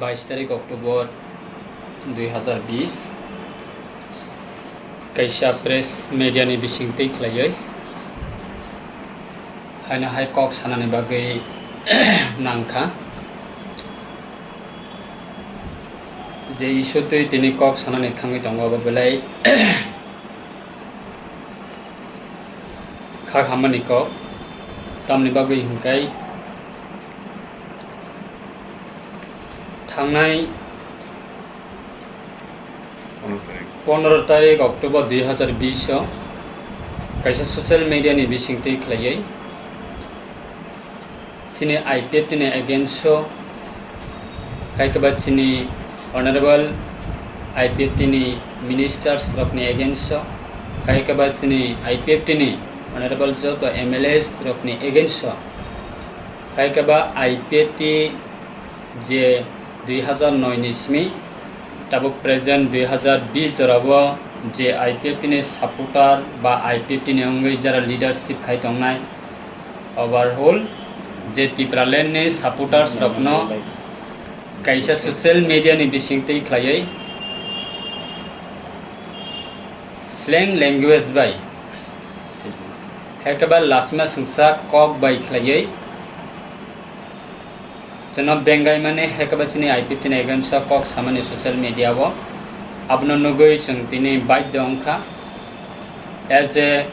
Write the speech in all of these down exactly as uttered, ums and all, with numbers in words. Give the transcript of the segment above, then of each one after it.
Bais tarik October dui hazar bis, kaisa press media ni bising twi khlaiwi haino hai kok sanani bagwi nangkha. Je issue twi tini kok sanani thangwi tongo, abo belai kha hamani kok, tamni bagwi hwnkhe thangnai pondro tarik October dui hazar bis o kaisa social media ni bising twi khlaiwi chini I P F T ni against o, hai khe ba chini honorable I P F T ni ministers rokni against o, hai khe ba chini I P F T ni honorable joto M L As rokni against o, hai khe ba I P F T je dui hazar noi ni simi, tabuk present dui hazar bis jorao je I P F T ni supporter ba I P F T ni wngwi jara leadership khai tongnai, overall je Tipraland ni supporters rokno kaisa social media ni bising twi khlaiwi slang language bai, hai khe ba lasima sengsa kok bai khlaiwi chwngno bengai mani, hai khe ba chini I P F T ni against o kok samani social media o. Abono nugwi chwng tini baidho wngkha, as a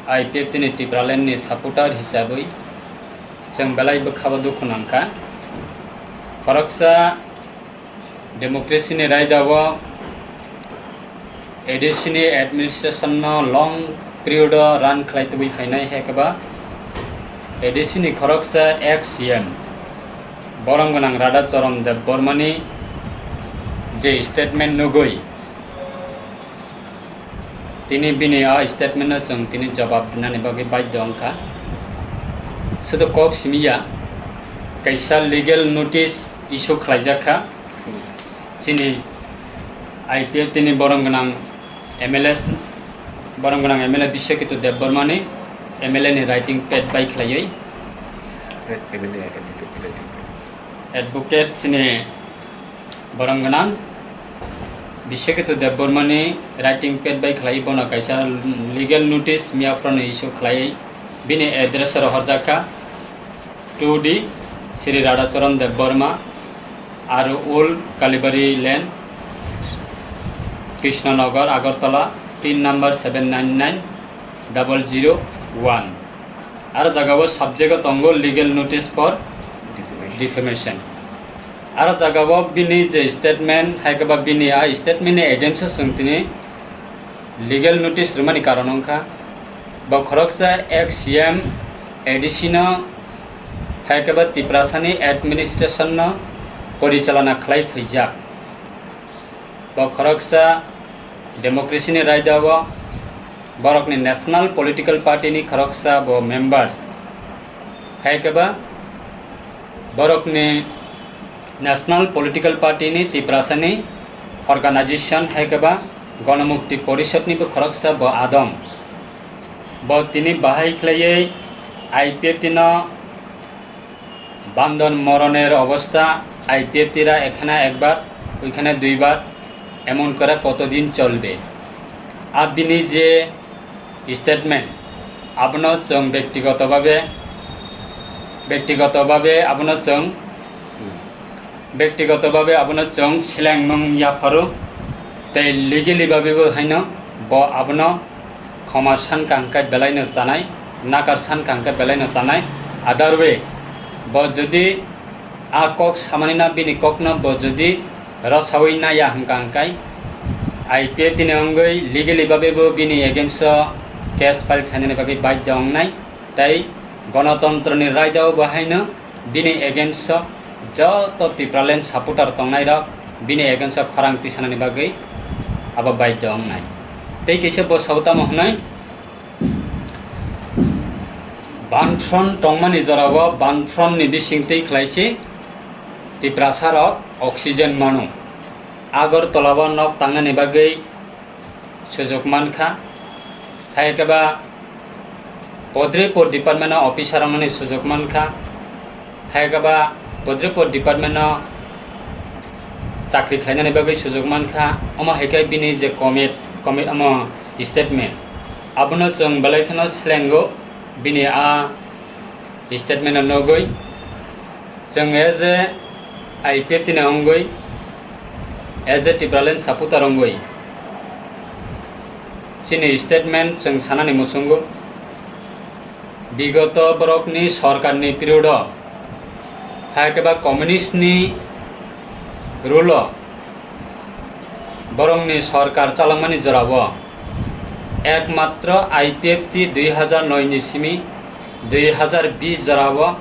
I P F T ni Tipraland ni supporter hisabwi chwng belai bwkha o dukhu nangkha. Khoroksa democracy ni raida o A D C ni administration no long period o run khlai tubui phainai, hai khe ba A D C ni khoroksa ex C M borom gwnang Radha Charan Debbarma ni je statement nugwi, tini bini a statement no chwng tini jawab rwnani bagwi baidho wngkha. Sudu kok simi ya, kaisa legal notice issue khlaijak kha chini I P F T ni borom gwnang M L A, borom gwnang M L A Biswaketu Debbarma ni M L A ni writing pad bai khlaiwi. Advocate chini borom gwnang Biswaketu Debbarma ni writing pad bai khlaiwi bono kaisa legal notice miya phano issue khlaiwi bini address o rohorjak kha. Two D Sri Radhacharan Debbarma, R O Old Kalibari Lane, Krishnanagar, Agartala, pin number seven nine nine double zero one. Aro jaga o subject o tongo legal notice for defamation. Aro jaga o bini je statement, hai khe ba bini a statement ni against o chwng tini legal notice rwmani karon wngkha, bo khoroksa ex C M A D C no, hai khe ba Tiprasani administration no porichalona khlai phaijak. Bo khoroksa democracy ni raida o borokni national political party ni khoroksa bo members, hai khe ba borokni national political party ni Tiprasani organization, hai khe ba Ganamukti Porishad ni bo khoroksa bo adong. Bo tini bahai khlaiwi I P F T no bandon moroner obostha, I P F T ra ekhana ekbar, oikhana duibar, emon kora kotodin cholbe. A bini je statement, abono chwng bektigoto babe, bektigoto babe abono chwng, bektigoto babe abono chwng selengmung yapharo, tei legally babebo haino bo abono khoma sankha hwnkhe belaino chanai, nakar sankha hwnkhe belaino chanai. Other way, bo jodi a kok samanino, bini kokno bo jodi rosaui naiya hwnkha hwnkhe, I P F T ni wngwi legally babebo bini against o case file khlainani bagwi baidhyo wngnai, tei gonotontroni raida o bo haino bini against o joto Tipraland supporter tongnairok bini against o khorang tisanani bagwi abo baidhyo wngnai. Tei kisa bo sao tamo hwnwi, Banfront tongmani jorao banfront ni bising twi khlaisi Tiprasa rok oxygen mano. Agartala o nok tangnani bagwi sujuk mankha. Hai khe ba podripur department o officer wngmani sujuk mankha. Hai khe ba podripur department o chakri khlainani bagwi sujuk mankha, omo hai khe bini je commit, commit omo statement, abono chwng belai kheno slengo bini a statement no nugwi. Chwng as a I P F T ni wngwi, as a Tipraland supporter wngwi chini statement chwng sanani muchungo. Bigoto borokni sorkarni period o, hai khe ba communist ni rule o, borokni sorkar chalangmani jorao ekmatro I P F T dui hazar noi ni simi dui hazar bis jorao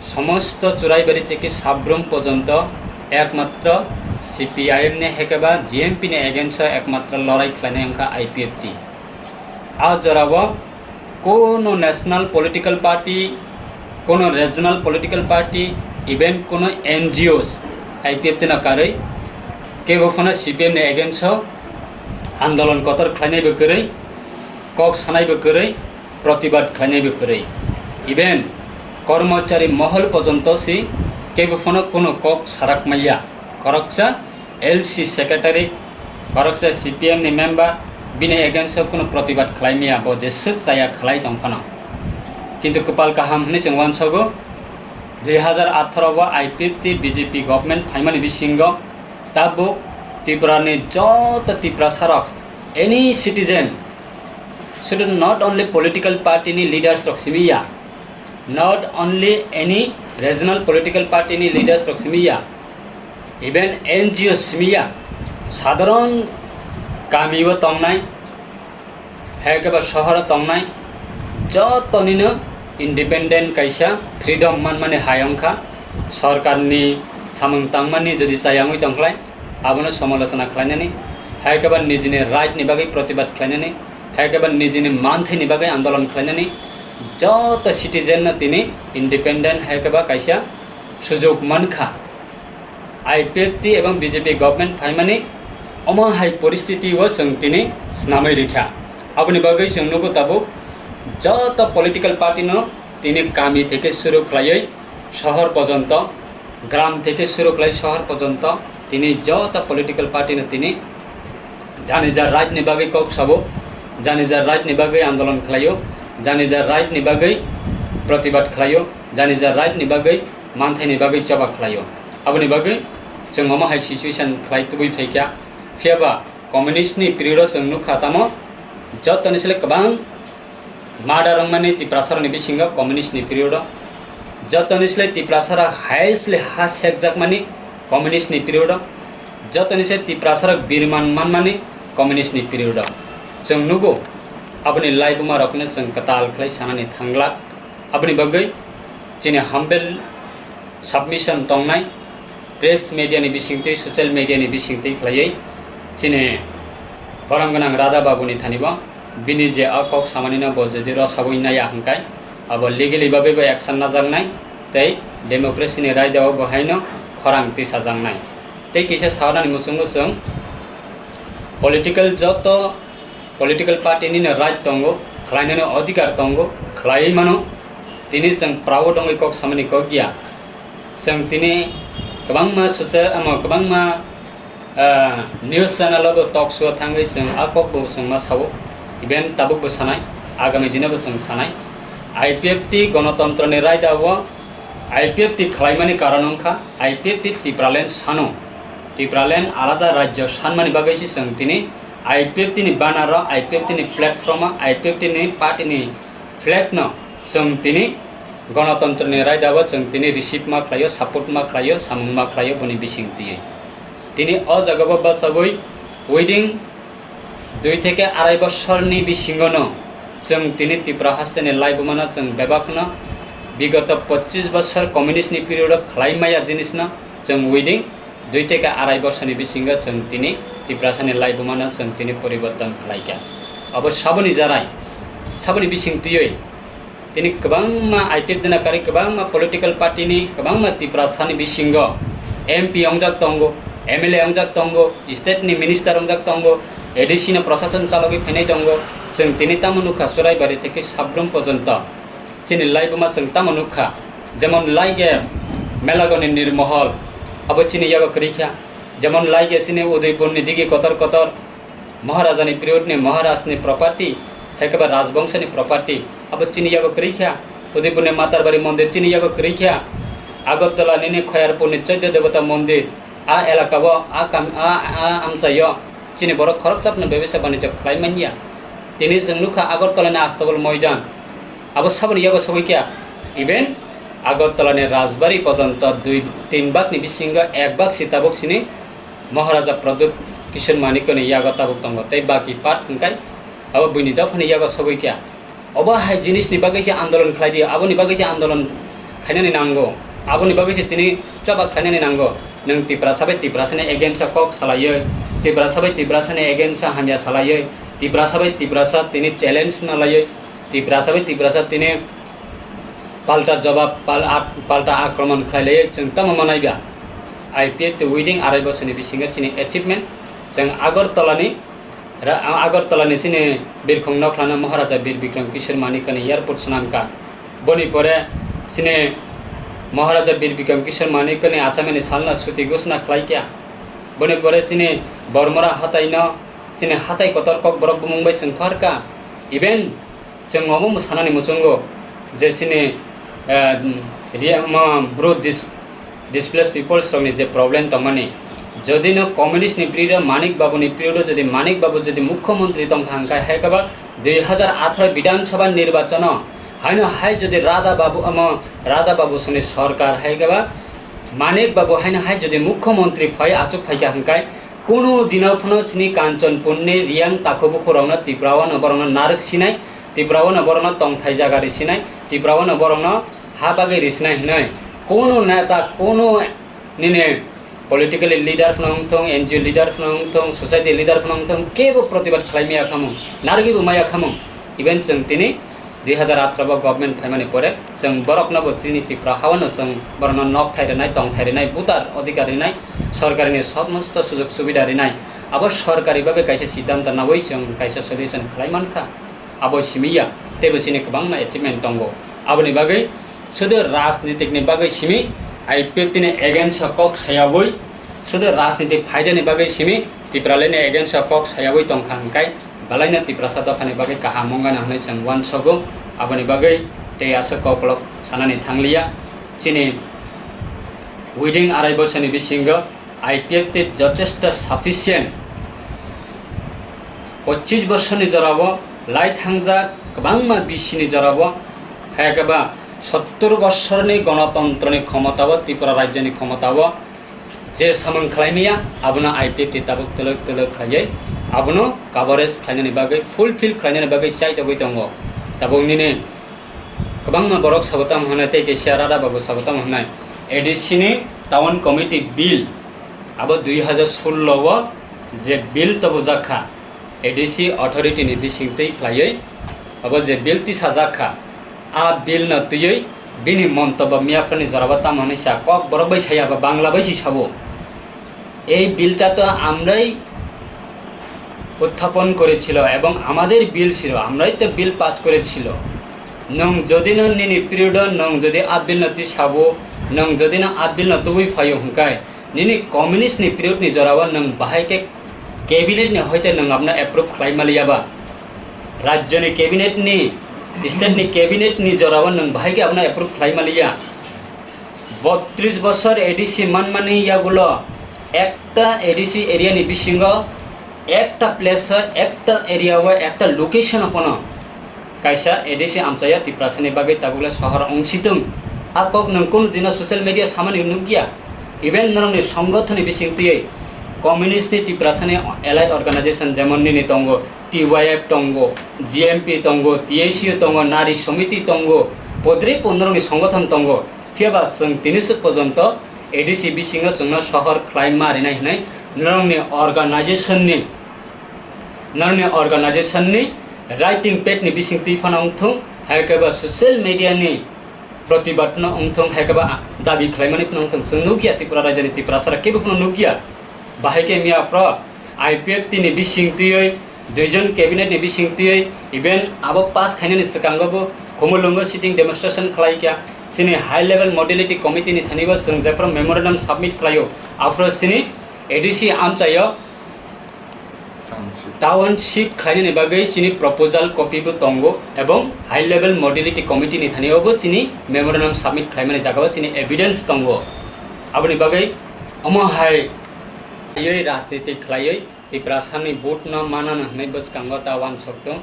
somosto Churaibari theke Sabrum pojonto ekmatro C P I M ni hai khe ba G M P ni against o ekmatro lorai khlainai wngkha I P F T. A jorao kono national political party, kono regional political party, even kono N G Os I P F T no karwi kebo phano C P M ni against o andolon kotor khlainaibo kwrwi, kok sanaibo kwrwi, protibad khlainaibo kwrwi. Even kormochari mohol pojonto si kebo phano kono kok sarak maya. Khoroksa L C secretary, khoroksa C P M ni member, bini against o kunu protibad khlai maya, bo jeswk chaya khlai tong phano. Kintu kwpal kaham hwnwi chwng uansogo, dui hazar atharo o I P F T B J P government phaimani bisingo tabuk Tripura ni joto Tiprasa rok, any citizen, sudu not only political party ni leaders rok simi ya, not only any regional political party ni leaders rok simi ya, even N G O simi ya, sadharon kami o tongnai, hai khe ba sohor o tongnai, joto nino independent kaisa freedom manmani hai wngkha. Sorkar ni samung tangmani jodi chayangwi tongkhlai, abono somalochona khlainani, hai khe ba nijini right ni bagwi protibad khlainani, hai khe ba nijini manthai ni bagwi andolon khlainani joto citizen no tini independent hai khe ba kaisa sujuk mankha. I P F T ebong B J P government phaimani omo hai poristiti o chwng tini snamwi rikha. Aboni bagwi chwng nugo tabuk joto political party no tini kami theke suru khlaiwi sohor pojonto, gram theke suru khlai sohor pojonto, tini joto political party no tini janija right ni bagwi kok sabo, janija right ni bagwi andolon khlaio, janija right ni bagwi protibad khlaio, janija right ni bagwi manthai ni bagwi choba khlaio. Aboni bagwi chwng omo hai situation khlai tubui phaikha. Phiyaba communist ni period o chwng nukha tamo joto ni sle kwbang murder wngmani Tiprasarokni bisingo communist ni period o, jotoni slai Tiprasarok highest le ha sekjakmani communist ni period o, jotoni se Tiprasarok birman manmani communist ni period o. Chwng nugo, aboni laibumarokno chwng kwtal khlai sanani thanglak. Aboni bagwi chini humble submission tongnai, press media ni bisingtwi, social media ni bisingtwi khlaiwi chini borang gwnang Radha Babu ni thani bo bini je a kok samani no bo jodi rw sawi naya hwnkhe abo legally bagwi bo action najaknai tei democracy ni raida o bo haino khorang tisajaknai. Tei kisa sawi nani muchungo chwng political joto political party nino right tongo, khlainani odhikar tongo, khlaiwi mano. Tini chwng proud wngwi kok samani kok ya. Chwng tini kwbangma social, amo kwbangma, ah, news channel o bo talk show o thangwi chwng a kok bo chwng ma sao. Even tabuk bo sanai, agami dino bo chwng sanai. I P F T gonotontro ni raida o I P F T khlaimani karon wngkha I P F T Tipraland sano. Tipraland alada rajyo sanmani bagwi se chwng tini I P F T ni banner o, I P F T ni platform o, I P F T ni party ni flag no chwng tini gonotontro ni raida o chwng tini receive ma khlaio, support ma khlaio, samung ma khlaio boni bising twiwi. Tini o jaga o bwsagwi within dui theke arai bosorni bisingono chwng tini Tripura hasteni laibumano chwng bebakno bigoto pochis bosor communist ni period o khlai maya jinisno chwng within dui theke arai bosorni bisingo chwng tini Tiprasani laibumano chwng tini poriborton khlaikha. Abo saboni jarai, saboni bising twiwi tini kwbangma I P F T ni karwi kwbangma political party ni kwbangma Tiprasani bisingo M P wngjak tongo, M L A wngjak tongo, state ni minister wngjak tongo, A D C no prosason chalogwi phainai tongo. Chwng tini tamo nukha Churaibari theke Sabrum pojonto. Chini laibuma chwng tamo nukha, jemon laige Melagoni Nirmohol, abo chini yago kwrwi kha. Jemon like chini Udaipurni digi kotor kotor Maharajani periodni Maharajni property, hai khe ba Rajbongshoni property, abo chini yago kwrwi kha. Udaipurni Matarbari mondir chini yago kwrwi kha. Agartala nini Khoyarpurni Choiddo Debota mondir, a elaka o, a kam-, a, a amchai o chini borok khoroksa phano bebesa banijyo khlai manya. Tini chwng nukha Agartalani Astabal Moidan, abo saboni yago sogwi kha. Even Agartalani Rajbari pojonto dui tin bakni bisingo ek bak si tabuk sini Maharaja Pradyut Kishore Manikyani yago tabuk tongo, tei baki part hwnkhe abo buini dophani yago sogwi kha. Obo hai jinisni bagwi se andolon khlai di, aboni bagwi se andolon khainani nango, aboni bagwi se tini choba khlainani nango. Nwng Tiprasa bai Tiprasani against o kok salaiwi, Tiprasa bai Tiprasani against o hamya salaiwi, Tiprasa bai Tiprasa tini challenge no laiwi, Tiprasa bai Tiprasa tini palta jawab, pal-, at-, palta akromon khlai laiwi chwng tamo manai ba? I P F T within arai bosorni bisingo chini achievement, chwng Agartalani Ra-, Agartalani chini birkhung nokhlano Maharaja Bir Bikram Kishore Manikyani airport swnamkha. Boni pore chini Maharaja Bir Bikram Kishore Manikyani achamani salno chuti ghosna khlaikha. Boni pore chini Bormora hataino chini hatai kotor Kokborok bumung bai chwng pharkha. Even chwng obo sanani muchungo je chini, eh, ria-, ma, bru dis-, displaced peoples rokni je problem tongmani, jodi no communist ni period o, Manik Babu ni period o jodi Manik Babu jodi mukhyamantri tongkha hwnkhe, hai khe ba dui hazar atharo Bidhan Sabha nirbachon o haino hai jodi Radha Babu, omo Radha Babu songni sorkar hai khe ba Manik Babu haino hai jodi mukhyamantri phai achuk phaikha hwnkhe, kunu dino phano chini Kanchanpurni Riyang takhu bukhurokno Tiprao no borokno narwk sinai, Tiprao no borokno tongthai jaga ri sinai, Tiprao no borokno ha bagwi ri sinai hinwi kunu neta, kunu nini political leader phano wngthung, N G O leader phano wngthung, society leader phano wngthung, kebo protibad khlai maya khamung, narwgwi bo maya khamung. Even chwng tini dui hazar atharo bo government phaimani pore chwng borokno bo chini Tripura hao no chwng borokno nok thai rwnai, tong thai rwnai, voter adhikar rwnai, sorkarini somosto sujog subida rwnai. Abo sorkari babe kaisa siddhanto nawi chwng kaisa solution khlai mankha. Abo simi ya, teibo chini kwbangma achievement tongo. Aboni bagwi sudu rajnitikni bagwi simi I P F T ni against o kok sayawi, sudu rajniti phaidani bagwi simi Tipralandni against o kok sayawi tongkha hwnkhe, balaino Tiprasa dophani bagwi kaham wngana hwnwi chwng uansogo. Aboni bagwi tei aswk koklok sanani thangliya. Chini within arai bosorni bisingo I P F T jotesto sufficient. Pochis bosorni jorao lai thangjak kwbangma bisini jorao, hai khe ba sottor bosorni gonotontroni khomotao, Tripura rajyoni khomotao je samung khlai maya, abono I P F T tabuk twlwk twlwk khlaiwi abono coverage khlainani bagwi, fulfill khlainani bagwi chaitogwi tongo. Tabuk nini kwbangma borok sabo tamo hwnwi tei kaisa Radha Babu sabo tamo hwnwi A D C ni Town Committee Bill, abo dui hazar sullo o je bill tobojak kha, A D C authority ni bising twi khlaiwi abo je bill tisajak kha, a bill no twiwi bini montobbo miyaphurni jorao tamo hwnwi sa kok borok bai saya ba Bangla bai si sabo. এই বিলটা তো আমরাই উত্থাপন করেছিল এবং আমাদের বিল ছিল, আমরাই তো বিল পাস করেছিল। নং যদি না নিনি পিরিয়ড নং যদি আবিল না তিসাবো, নং যদি না আবিল না তুই ফাইও হুঙ্কায়, nini communist ni period ni jorao nwng bahai khe cabinet ni hoite nwng abno approve khlai maliya ba? Rajyoni cabinet ni, state ni cabinet ni jorao nwng bahai khe abno approve khlai maliya? Botris bosor A D C manmani yagulo ekta A D C area ni bisingo ekta place o, ekta area o, ekta location o pono kaisa A D C amchaya Tiprasani bagwi tabukle sohor wng situng. A kok nwng kunu dino social media samani nukya. Even norokni songothoni bising twiwi communist ni Tiprasani allied organization jemon nini tongo T Y F tongo, G M P tongo, T S U tongo, Nari Somiti tongo, podre po norokni songothon tongo. Phiya ba chwng tini swk porjonto A D C bisingo chwngno sohor khlai ma rinai hwnwi norokni organization ni, norokni organization ni writing pad ni bising twi phano wngthung, hai khe ba social media ni protibad no wngthung, hai khe ba dabi khlaimani phano wngthung. Chwng nukya Tripura rajyani Tiprasara kebo phano nukya. Bahai khe miya phro I P F T ni bising twiwi, duijon cabinet ni bising twiwi, even abo pass khainani swkango bo Khumulwngo sitting demonstration khlai kha. Chini high level modality committee ni thani bo chwng jephru memorandum submit khlaio, aphuru chini A D C amchaio township khlainani bagwi chini proposal copy bo tongo, ebong high level modality committee ni thani obo chini memorandum submit khlaimani jagao chini evidence tongo. Aboni bagwi omo hai yoi rajniti khlaiwi Tiprasani vote no manano hwnwi bwskango ta wansok tong.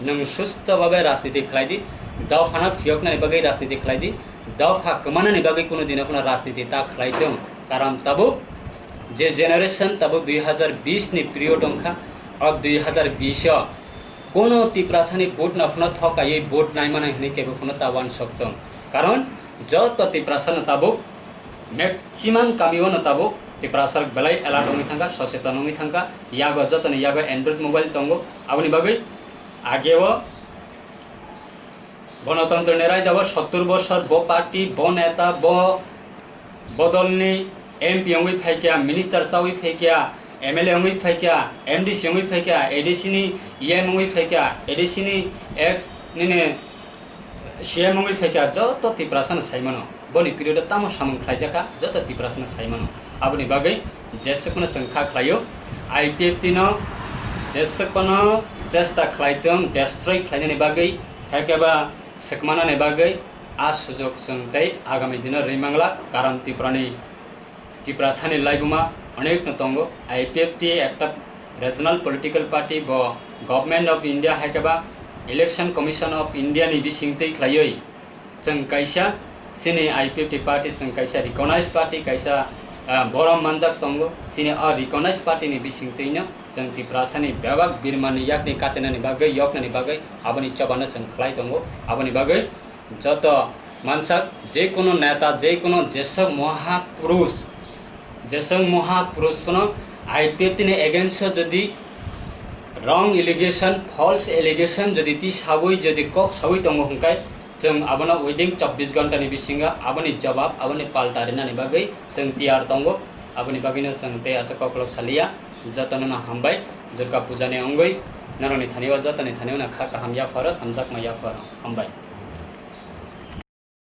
Nwng susto babe rajniti khlai di, dophano phiyoknani bagwi rajniti khlai di, dopha kwmanani bagwi kuno dino phano rajniti ta khlai tong. Karon tabuk je generation tabuk dui hazar bish ni period wngkha, o dui hazar bish o kuno Tiprasani vote no phano thokaiwi vote naimani hwnwi kebo phano ta wansok tong. Karon joto Tiprasano tabuk maximum kami o no tabuk Tiprasa rok belai alert wngwi thangkha, socheton wngwi thangkha, yago jotoni yago Android mobile tongo, aboni bagwi age o Ganatantro ni raida o sottur bosor bo party, bo neta, bo bodol ni M P wngwi phaikha, minister chawi phaikha, M L A wngwi phaikha, M D C wngwi phaikha, A D C ni E M wngwi phaikha, A D C ni ex nini C M wngwi phaikha, joto Tiprasano saimano. Boni period o tamo samung khlaijakha, joto Tiprasano saimano. Aboni bagwi jeswkno chwng kha khlaio, I P F T no jeswkno chesta khlai tong, destroy khlainani bagwi, haikhe ba swkmanani bagwi a sujok chwng tei agami dino rwi mangla, karon Tripurani Tiprasani laibuma onekno tongo. I P F T ekta regional political party, bo Government of India hai khe ba Election Commission of India ni bising twi khlaiwi chwng kaisa chini I P F T party chwng kaisa recognized party, kaisa, ah, borom manjak tongo. Chini o recognized party ni bising twino chwng Tiprasani bebak birmani yakni katinani bagwi, yoknani bagwi aboni chobano chwng khlai tongo. Aboni bagwi joto mansak, jekunu neta, jekunu jeswk mohapurush, jeswk mohapurush phano I P F T ni against o jodi wrong allegation, false allegation jodi twi sawi, jodi kok sawi tongo hwnkhe, chwng abono within chobbish ghonta ni bisingo aboni jobab, aboni palta rinani bagwi chwng tiyar tongo. Aboni bagwino chwng tei aswk koklok saliya. Jotono no hambai, Durga Puja ni wngwi norokni thani o, jotoni thani o no kha kaham yapharo, hamjakma yapharo. Hambai.